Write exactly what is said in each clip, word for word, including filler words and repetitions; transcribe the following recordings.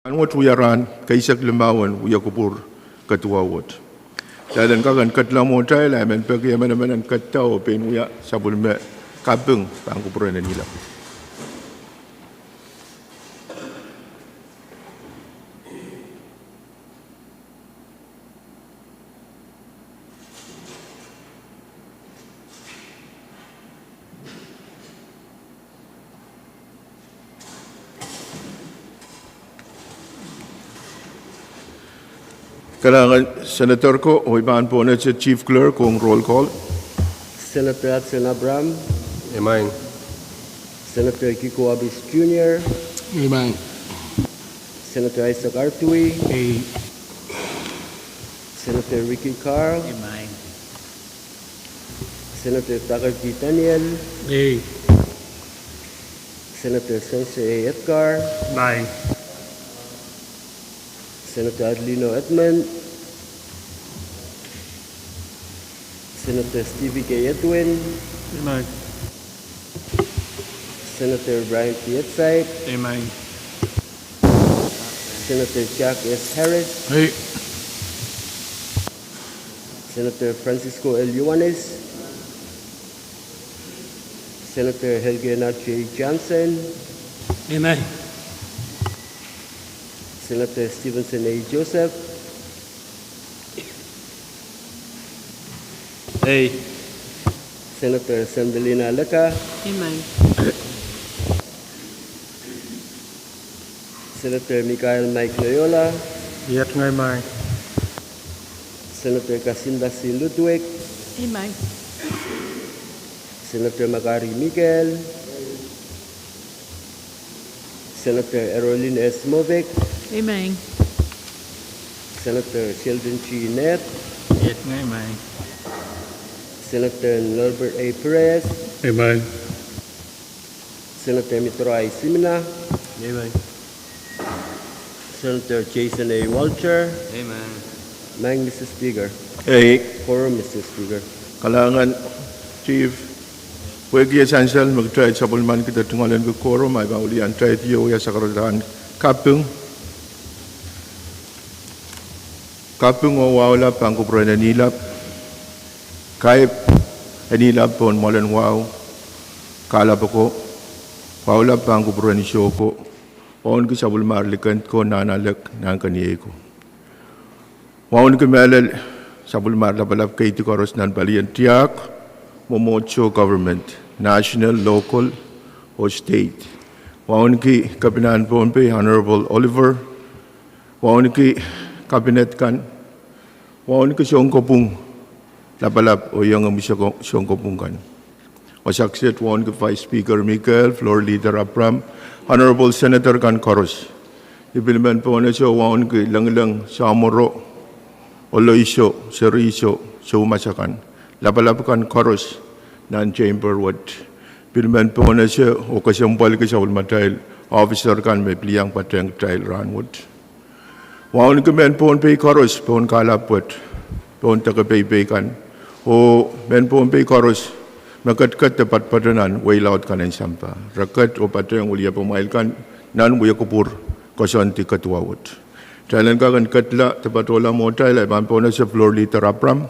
Rahnwet wia rahn keisek limau en wia kupwur keduwau wet. Kitail en kak en ketla mwohtail, a I men peki emenemen en ketido oh pein wia sapwellime kaping pahn kupwuren Nihilap. Kalahngan Senator ko, oh I pahn pohnese Chief Clerk ong roll call. Senator Hudson Abraham. Emen. Senator Kiko Abis Junior. Emen. Senator Isaac Artui. Ei. Senator Ricky Carl. Emen. Senator Tucker G. Daniel. Ei. Senator Sense A. Edgar. Emen. Senator Adelino Edmond. Senator Stevie K. Edwin. Emen. Senator Brian P. Hetsaid. Emen. Senator Jack S. Harris. Ei. Senator Francisco L. Ioanis. Senator Elkena J. Johnson. Emen. Senator Stevenson A. Joseph. Ei. Senator Sandelina Leka. Emen. Senator Michael Mike Loyola. Iet ngehi, emen. Senator Kasimba C. Ludwig. Emen. Senator Makari Mikael. Senator Erolin S. Movic. Emen. Senator Sheldon G. Nett. Iet ngehi, emen. Senator Norbert A. Perez. Emen. Senator Mitro I. Simina. Emen. Senator Jason A. Walter. Emen. Maing Mister Speaker. Ei. Quorum, Mister Speaker. Kalahngan Chief. Pwehki e sansal me kitail sapwellimankihda tungoal en quorum, a I pahn wiliandi kitail wia sakaradahn kaping. Kaping oh wahu lap pahn kupwuren Nihilap. Kaip en Nihilap pohn mwoalen wahu, kahlap oko, wahu lap pahn kupwuren Iso ko, wauneki sapwellimar likend ko, nahnalek, nahnkeniei ko. Wauneki mehlel sapwellimar lapalap keidi koaros nan palien tiahk, mwomwohdiso government, national, local, oh state. Wauneki Kepinahn Pohnpei, Honorable Oliver, wauneki kabinet kan, wauneki sounkopwung lapalap oh iengimwi sou-, sounkopwung kan. Wasa kiset wauneki Vice Speaker Mikael, Floor Leader Abraham, Honorable Senator kan koaros. I pil men pohnese wauneki lengileng, samworo, oloiso, seriso, soumas akan, lapalap kan koaros nan chamber wet. Pil men pohnese oh kesempwalki sapwellimatail officer kan me pil iang patehng kitail rahnwet. Wauneki mehn Pohnpei koaros pohn kahlap wet, pohn deke peipei kan, oh mehn Pohnpei koaros me ketiket de poatopoat nan wehi laud kan en sampah. Re ket oh patehng wiliepamwail kan nan wia kupwur koasoandi keduwa wet. Kitail en kak en ketla de patohla mwohtail, a I pahn pohnese Floor Leader Abraham.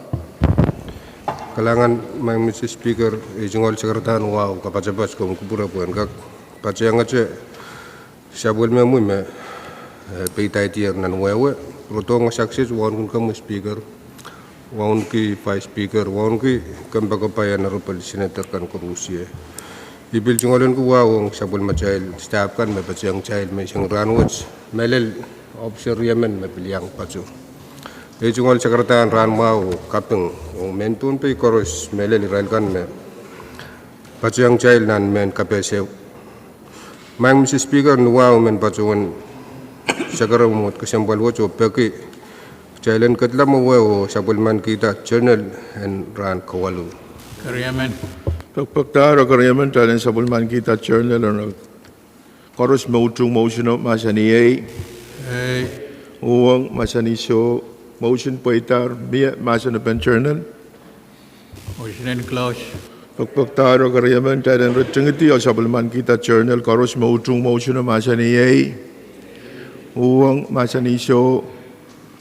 Kalahngan, Maing Mister Speaker, ei tungoal sakaradahn wahu kapasapas komw kupwure pwehn kak patehngete sapwellimomwi me, eh, peidaidier nan wehwe. Rodohng wasa kiset wauneki komwi Speaker, wauneki Vice Speaker, wauneki kompoakepahi Honorable Senator kan koaros. I pil tungoal en wahu ong sapwellimatail staff kan me patehng kitail menseng rahnwet, mehlel officer riemen me pil iang patoh. Ei tungoal sakaradahn rahn mwahu oh kaping ong mehn Pohnpei koaros, mehlel irail kan me patehng kitail nan mehn kapehse. Maing Mister Speaker, ni wahu men patohwan sakaromw wet, kesempwal wet oh peki kitail en ketla mwowe oh sapwellimankihda journal en rahn kawalu. Keriemen. Pekpekdahr oh keriemen, kitail en sapwellimankihda journal en rahn koaros. Me utung, mouseno, mahsanih ei. Ei. Uhwong, mahsanih soh. Mouseno pweidahr, mie mahsenopen journal. Mouseno close. Pekpekdahr oh keriemen, kitail en ritingidi oh sapwellimankihda journal koaros. Me utung, mouseno, mahsanih ei. Uhwong, mahsanih soh,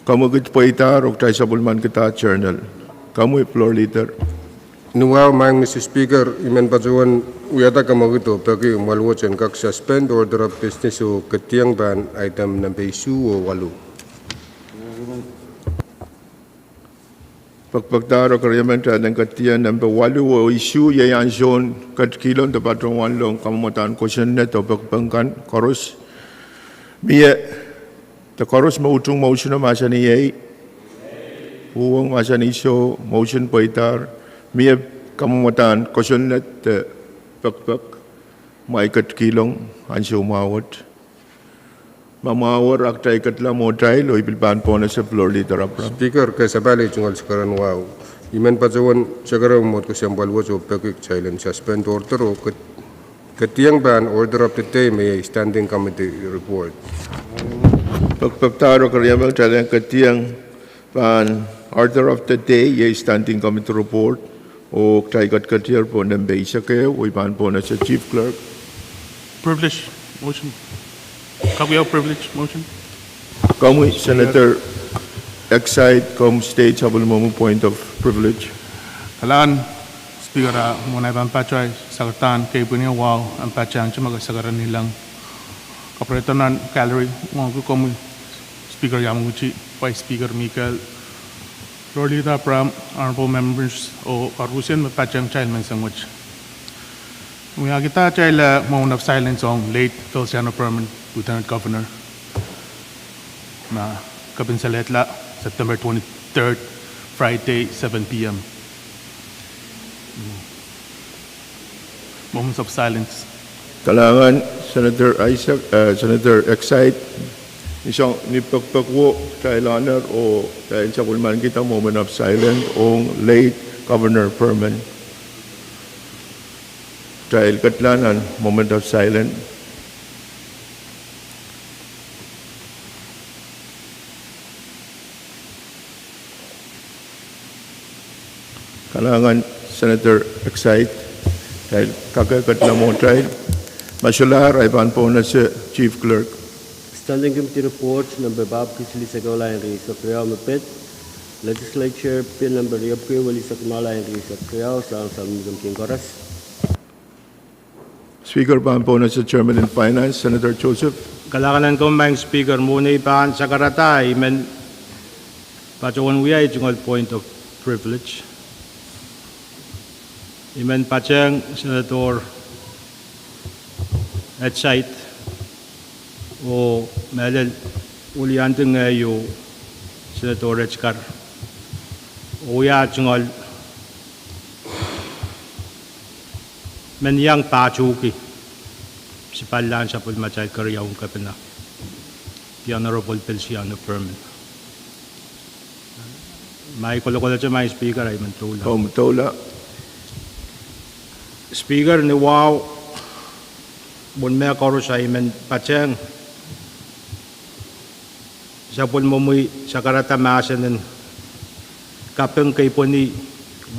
kamwekid pweidahr oh kitail sapwellimankihda journal. Komwi Floor Leader. Ni wahu, Maing Mister Speaker, I men patohwan wiahda kamwekid oh peki mwahl wet en kak suspend order of business oh ketiong pahn item nempe isuh oh waluh. Pekpekdahr oh keriemen, kitail en ketieng nempe waluh oh isuh, iei ansoun ketikihong de patohwanlong kamwadahn kosonned oh pekipek kan koaros. Mie, de koaros me utung motion o mahsanih ei. Uhwong, mahsanih soh, motion pweidahr. Mie kamwadahn kosonned de pekipek me I ketikihong ansou mwahu wet. Ma mwahu wet, a kitail ketla mwohtail, oh I pil pahn pohnese Floor Leader Abraham. Speaker, ke sapahl iei tungoal sakaran wahu. I men patohwan sakara mwomwohd kesempwal wet oh peki kitail en suspend order oh ket-, ketiong pahn order of the day me iei standing committee report. Pekpekdahr oh keriemen, kitail en ketiong pahn order of the day, iei standing committee report, oh kitail ketiketier pohn nempe eisek ehu, oh I pahn pohnese Chief Clerk. Privilege motion. Kak wia privilege motion. Komwi Senator Exide, komw state sapwellimomwi point of privilege. Kalahngan Speaker, a mwohn ei pahn patohwan sakadahn keipweni wahu, a pahn patohwan me ke sakara ni leng. Kapwuredo nan gallery, ngoangki komwi Speaker Yamaguchi, Vice Speaker Mikel, Floor Leader Abraham, honorable members, oh koarusie me patehng kitail menseng wet. Wiahkihda atail moment of silence ong late Feliciano Perman, Lieutenant Governor, me kepin saledla September twenty-third, Friday, seven p.m. Moments of silence. Kalahngan Senator Isaac, eh, Senator Exide. Ni soang, ni pekpek wo, kitail honor oh kitail sapwellimankihda moment of silence ong late Governor Perman. Kitail ketla nan moment of silence. Kalahngan Senator Exide, kitail kak ketla mwohtail. Ma solahr, I pahn pohnese Chief Clerk. Standing Committee Report nempe pahpwiki silihsek ehu, lain rieisek riau me pid. Legislature Bill nempe riepwiki ehu, welisek limau, lain rieisek riau, sang sang mi kin koaros. Speaker pahn pohnese Chairman en Finance, Senator Joseph. Kalahngan en komwi Maing Speaker, mwohn ei pahn sakarada I men patohwan wia ei tungoal point of privilege. I men patehng Senator Exide oh mehlel wiliandi ngehi oh Senator Etcher oh wia tungoal men iang pahtuhki sipallahn sapwellimatail keriaun kepina, the Honorable Feliciano Perman. Ma I kolokolete Maing Speaker, I men doula. Om doula. Speaker, ni wahu, mwohn mehkoaros I men patehng sapwellimomwi sakarada mahsen en kaping keipweni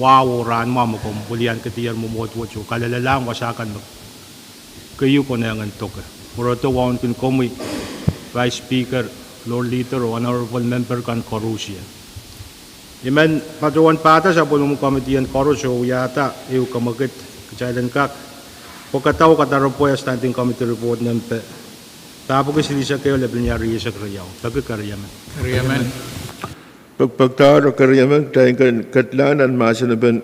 wahu oh rahnmwahu me komw wiliankihdier mwomwohd wet oh kalelelahng wasa kan me keieu konehng en doke. Pwurodo wauneki komwi Vice Speaker, Floor Leader oh honorable member kan koarusie. I men patohwan pahda sapwellimomwi committee en koaros oh wiahda ehu kamwekid: kitail en kak pwekada oh kadaropwe Standing Committee Report nempe pahpwiki silihsek ehu, lepin rieisek riau. Peki keriemen. Pekpekdahr oh keriemen, kitail kin ketla nan mahsen epen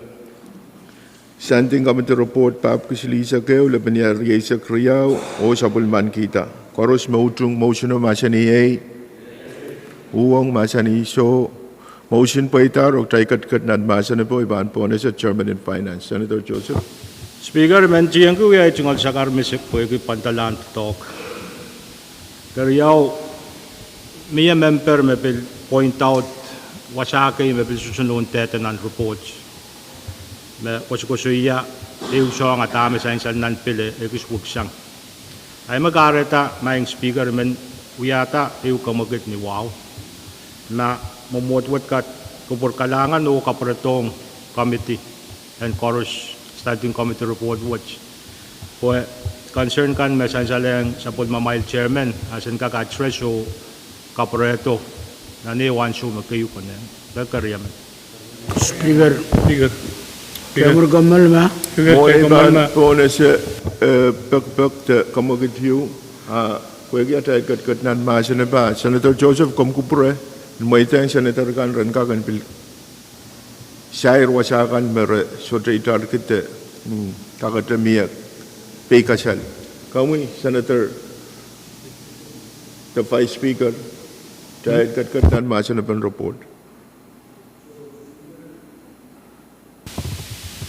Standing Committee Report pahpwiki silihsek ehu, lepin rieisek riau, oh sapwellimankihda. Koaros me utung motion o mahsanih ei. Uhwong, mahsanih soh. Motion pweidahr oh kitail ketiket nan mahsen epo, I pahn pohnese Chairman en Finance, Senator Joseph. Speaker, I men tiengki wia ei tungoal sakar misik pwehki pwandalahn doadoahk. Keriau, mie memper me pil point out wasa kei me pil sohte nohn dehde nan report me koasokoasoia ehu soahng a dahme sansal nan pil e ekis weksang. Ahi me kahrehda Maing Speaker, I men wiahda ehu kamwekid ni wahu. Ma mwomwohd wet kat, kupwur kalahngan oh kapwuredohng committee en koaros, Standing Committee Report wet, pwe Concern kan me sansalehng sapwellimamwail chairman, a sen kak address oh kapwurehdo nan ehu ansou me keieu konehng. Pekeriamen. Speaker. Speaker. Speaker. Kemur kommoal ma. Speaker, mwohn ei pahn pohnese, eh, pekpek de kamwekid ieu, a, pwehki atail ketiket nan mahsen e pah, Senator Joseph, komw kupwure en mweidehng Senator kan ren kak en pil sair wasa kan me re sohte itarkihda, mm, kakete mie peikasal. Komwi, Senator, de Vice Speaker, atail ketiket nan mahsen e pahn report.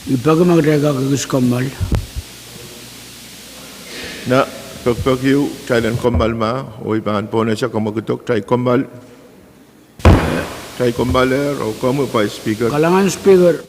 I peki ma kitail kak ekis kommoal. Na, pekpek ieu, kitail en kommoal ma, oh i pahn pohnese kamwekid, kitail kommoal. Kitail kommoal, eh, oh komwi Vice Speaker. Kalahngan Speaker.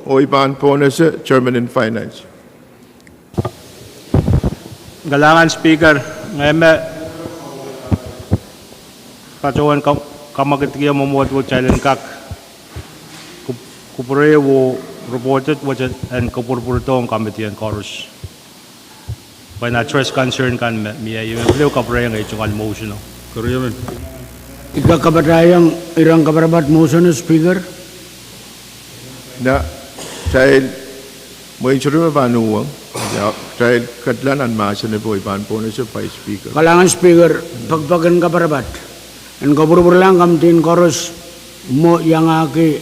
Oh I pahn pohnese Chairman en Finance. Kalahngan Speaker, ngehi me patohwan ka-, kamwekidki mwomwohdiso kitail en kak kup-, kupwure oh report wet en kopwurupwurdohng committee en koaros. Pwehn address concern kan me, me iei me pil ehu kapwurehiong ei tungoal motion o. Keriemen. I kak kapatahiong iren kaparapat motion o Speaker. Nia, kitail mwein sohte me pahn uhwong. Ia, kitail ketla nan mahsen pwe I pahn pohnese Vice Speaker. Kalahngan Speaker, pekpek en kaparapat en kopwurupwurlahng committee en koaros mwo iangahki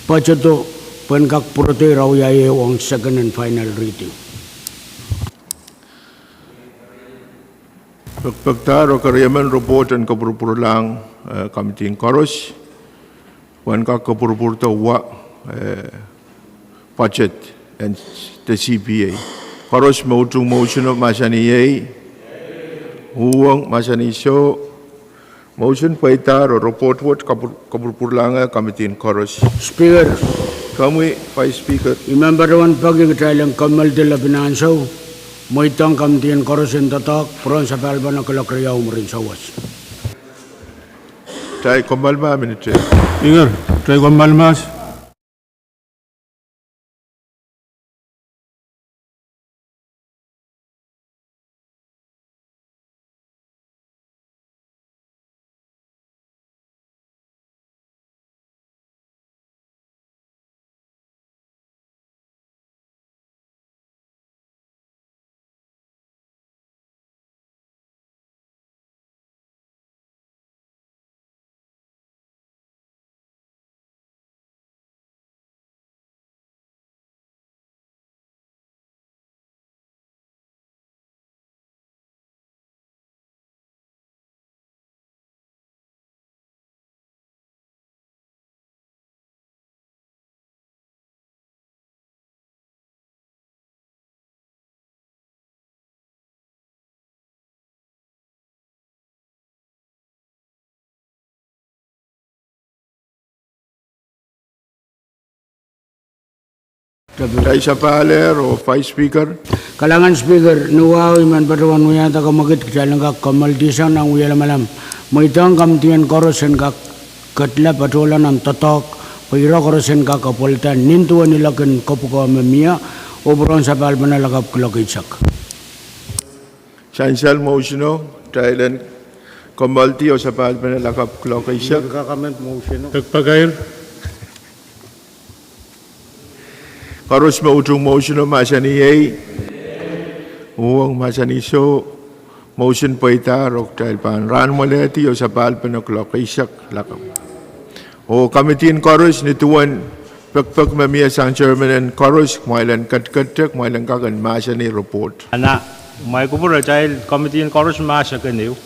budget o pwehn kak pwurodo irail wia ehu ong second and final reading. Pekpekdahr oh keriemen report en kopwurupwurlahng, eh, committee en koaros pwehn kak kopwurupwurdohwa, eh, budget en de C P A. Koaros me utung motion o mahsanih iei. Uhwong mahsanih soh. Motion pweidahr oh report wet kopwur-, kopwurupwurlahng committee en koaros. Speaker. Komwi Vice Speaker. I men patohwan peki kitail en kommoaldi lepin ansou, mweidohng committee en koaros en doadoahk pwurohn sapahl pene kuloak riau mwurin sawas. Kitail kommoal ma minit. Speaker, kitail kommoal mahs. Kitail sapahl oh Vice Speaker. Kalahngan Speaker, ni wahu I men patohwan wiahda kamwekid kitail en kak kommoaldihsang nan wie lamalam, mweidohng committee en koaros en kak ketla patohla nan doadoahk pwe ira koaros en kak apwalda nin duwen ilok en kopwuko me mie oh pwurohn sapahl pene lakapw kuloak eisek. Sansal motion o, kitail en kommoaldi oh sapahl pene lakapw kuloak eisek. Pekpekair. Koaros me utung motion o mahsanih iei. Uhwong mahsanih soh. Motion pweidahr oh kitail pahn rahn mwalehdi oh sapahl pene kuloak eisek lakapw. Oh committee en koaros, ni duwen pekpek me mie sang chairman en koaros, kumwail en ketiket, kumwail en kak en mahsanih report. Ana, kumwail kupwure, kitail committee en koaros mahs ehu.